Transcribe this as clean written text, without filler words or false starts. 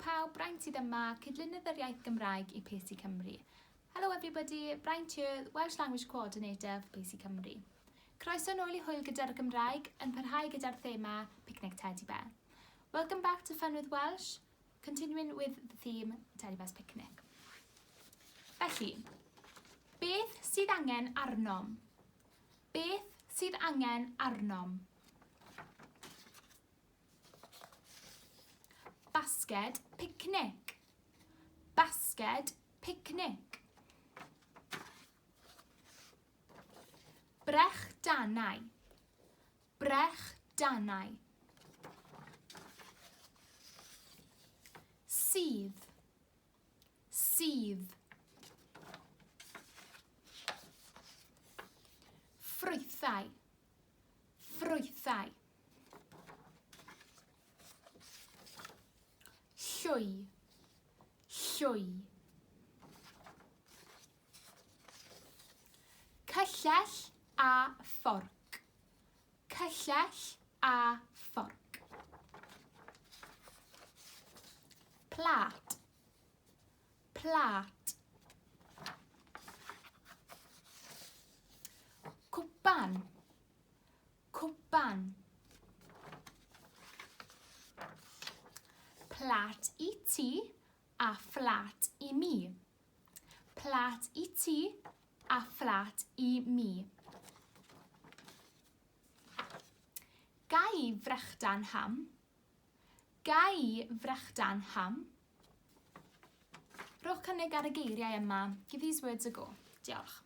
pawb, Braint sydd yma, Cydlynydd yr Iaith Gymraeg i PC Cymru. Hello everybody, Braint here, Welsh Language Coordinator for PC Cymru. Croeso nôl i Hwyl gyda'r Gymraeg, yn parhau gyda'r thema Picnic Teddy Bear. Welcome back to Fun with Welsh, continuing with the theme Teddy Bear's Picnic. Felly, beth sydd angen arnom? Beth sydd angen arnom? Basged picnic. Basged picnic. Brechdanau. Brechdanau. Sydd. Sydd. Ffrwythau. Ffrwythau. Llwy. Llwy. Cyllell a fforc. Cyllell a fforc. Plât. Plât. Cwpan. Cwpan. Plât i ti a phlât i mi. Plât i ti a phlât i mi. Ga i frechdan ham? Ga i frechdan ham? Rhowch cynnig ar y geiriau yma. Give these words a go. Diolch.